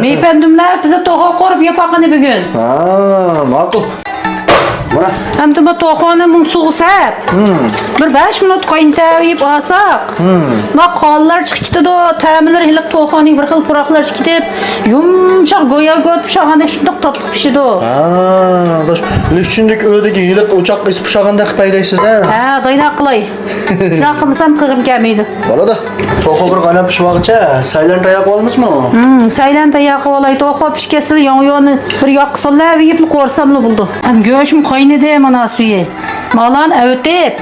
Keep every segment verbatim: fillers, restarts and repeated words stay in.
مېيىپەندىملەر، بىزدە توخۇ قورۇپ ياپاقىنى بۈگۈن. ھا، ماقۇل. مانا. ئەمدى بۇ توخۇنى مۇڭ سۇغا سەپ، بىر بەش مىنۇت قاينىتىۋېيىپ ئالساق، ما قانلار چىقىپ كېتىدۇ، تەملىرى ھېلىقى توخۇنىڭ بىر خىل پۇراقلار چىقىپ كېتىپ، يۇمشاق گويا گۆت پىشىغاندەك شۇنداق تاتلىق پىشىدۇ. ھا، لېكىن ئۆيدىكى ھېلىقى ئوچاق ئىسسىپ پىشىغاندەك پەيدەيسىز ھە؟ ھە، دايناق قىلاي. شۇنداق قىلمىسام قىلغۇم كەلمەيدۇ. بولىدۇ. توخۇ بىر قايناپ پىشىۋالغۇچە سەيلەن تەييار قىلىۋالىمىزمۇ؟ ھىم، سەيلەن تەييار قىلىۋالاي. توخۇ پىشىپ كەتسىلا ياڭيۇنى بىر ياققا سالىۋېيىپلا قورساملا بولىدۇ. ھەم گۆشمۇ قاينىدى مانا سۈيى. مالان ئەۋېتىپ،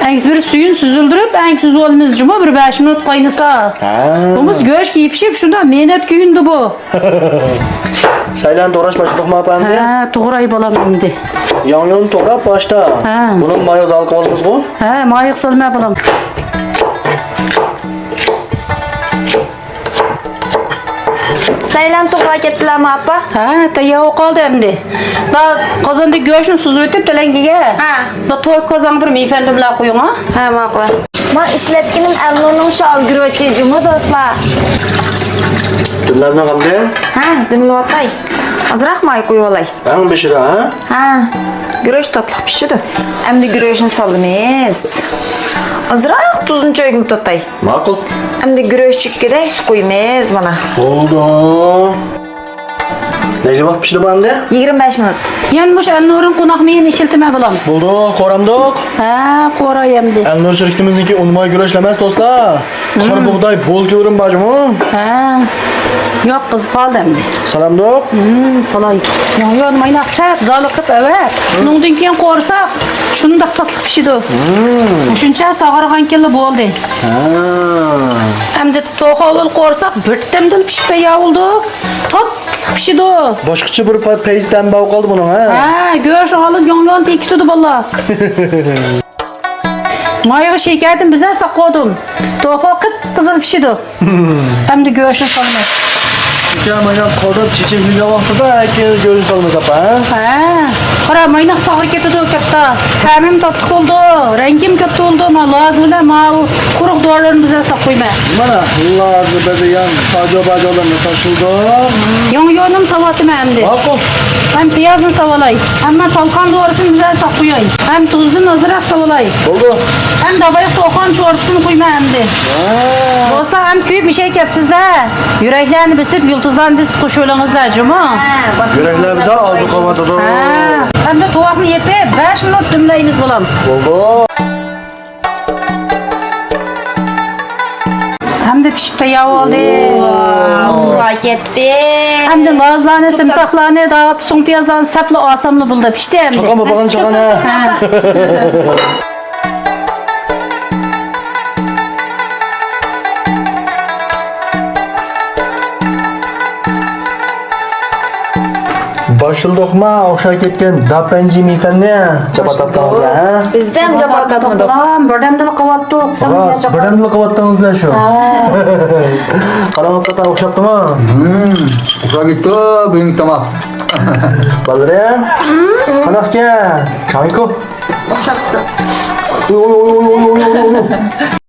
ئەڭگىسى بىر سۈيىنى سۈزۈلدۈرۈپ، ئەڭگىسى سۈزۈۋالىمىز جۇمۇ بىر بەش مىنۇت قاينىسا. ھە. بۇمۇ گۆشكە يېپىشىپ شۇنداق مېنەت كۆيۈندى بۇ. سەيلەن توغراش باشلىدۇقمۇ ئاپا ئەمدى؟ ھە، توغراي بالام ئەمدى. ياڭيۇنى توغراپ باشتا. ھە. بۇنى مايغا زال قىلىۋالىمىزغۇ؟ ھە، مايغا سالما بالام. سەيلەن توغراپ كەتتىلەرمۇ ئاپا؟ ھە، تەييار بولۇپ قالدى ئەمدى. بۇ قازاندىكى گۆشنى سۈزۈۋېتىپ تەلەڭگىگە. ھە. بۇ توي قازانغا بىر مېيىپەندىملەر قويۇڭ ھە. ھە، ماقۇل. ما ئىشلەتكىنىم ئەلنۇرنىڭ شال گۈرۈچى جۇمۇ دوستلار. دۈملەمنىڭ ئەمدى؟ ھە، دۈملەۋاتاي. ئازراق ماي قويۇۋالاي. ئەڭ بېشىدا ھە؟ ھە. گۈرۈچ تاتلىق پىشىدۇ. ئەمدى گۈرۈچنى سالىمىز. ئازراق تۇزنى چۆگىلىتىۋاتاي. ماقۇل. ئەمدى گۈرۈچ چۈككىدەك سۇ قۇيىمىز مانا. بولدى. نەچچە ۋاقىت پىشىدۇ بۇ ئەمدى؟ يىگىرمە بەش مىنۇت. يەنە مۇشۇ ئەلنۇرنىڭ قوناق مېيىنى ئىشلىتىمەن بالام. بولدى، قورامدۇق. ھە، قوراي ئەمدى. ئەلنۇر شىركىتىمىزنىڭكى ئۇن ماي گۈرۈچلەر ئەمەس دوستلار. قارا بۇغداي بولكىلىرىمۇ بار جۇمۇ. ھە. ياق، قىزىقالدى ئەمدى. سالامدۇق. ھىم، سالاي. ياڭيۇ مايناق سەپ زالىقىپ ئەۋەت. شۇنىڭدىن كېيىن قورساق شۇنداق تاتلىق پىشىدۇ. شۇنچە ساغارغانكىنلا بولدى. ھە. ئەمدى توخۇ ئاۋۋال قورساق بىردەمدىلا پىشىپ تەييار بولىدۇ. تاتلىق پىشىدۇ. باشقىچە بىر پە-، پەيزى تەمى بولۇپ قالدى بۇنىڭ ھە. ھە، گۆش ئالىدۇ ياڭيۇنى تېگىپ كېتىدۇ بالىلار. مايغا شېكەردىن بىزەر ساقلىدىم. توخۇ قىپقىزىل پىشىدۇ. ئەمدى گۆشنى سالىمىز. ئۇكا مايناق قالدۇرۇپ چېچەكلىگەن ۋاقتىدا ئەكە گۆشنى سالىمىز ئاپا ھە؟ ھە. قارا مايناق ساغرى كېتىدۇ كەتتا. تەمىم تاتلىق بولىدۇ، رەڭگىم كەتتى بولىدۇ. ما لازا بىلەن ماۋۇ قۇرۇق دورىلارنى بىزەر ساقلايمەن. مانا لازا بەزەيەن ساجو باجولارنى تاشلىدىم. ياڭيۇنىمۇ ساۋاتىمەن ئەمدى. ماقۇل. ھەم پىيازنى ساۋالاي. ھەممە تالقان دورىسىنى بىزەر ساقلاياي. ھەم تۇزدىن ئازراق ساۋالاي. بولدى. ھەم داۋايلىق توخۇ شورپىسىنى قۇيىمەن ئەمدى. ھە. دوستلار، ھەم كۆپ ئىشەي كەپسىزدە. يۈرەكلەرنى بېسىپ، يۇلتۇزلارنى بېسىپ قوشۇۋېلىڭىزلار جۇمۇ. ھە، باسمىسىڭىز يۈرەكلەر بىزار ئارزۇ قىلىۋاتىدۇ. ھە. ھەمدە توۋاقنى يېپىپ بەش مىنۇت دۈملەيمىز بالام. بولدى. ھەمدە پىشىپ تەييار بولدى. ۋاۋ، پۇرا كەتتى. ھەمدە لازلارنى، سىمساقلارنى داپ، سوڭ پىيازلارنى سەپلا ئالساملا بولدى. پىشتى ھەمدە. چاققانمۇ بولغان چاققان ھە. ھە. باشلىدۇقما ئوخشاپ كەتكەن داپەنجى مېيىپەننى جاپا تارتتىڭىزلار ھە؟ بىزدە ھەم جاپا تارتمىدۇق. بالام، بىردەمدىلا قىلىۋاتتۇق. راست، بىردەمدىلا قىلىۋاتتىڭىزلار شۇ. ھە. قاراڭلىققا ئوخشاپتىمۇ؟ ھىم، ئوخشاپ كەتتى بۈگۈنكى تاماق. بالىلىرىم، قانداقكەن؟ چايكو. ئوخشاپتۇ.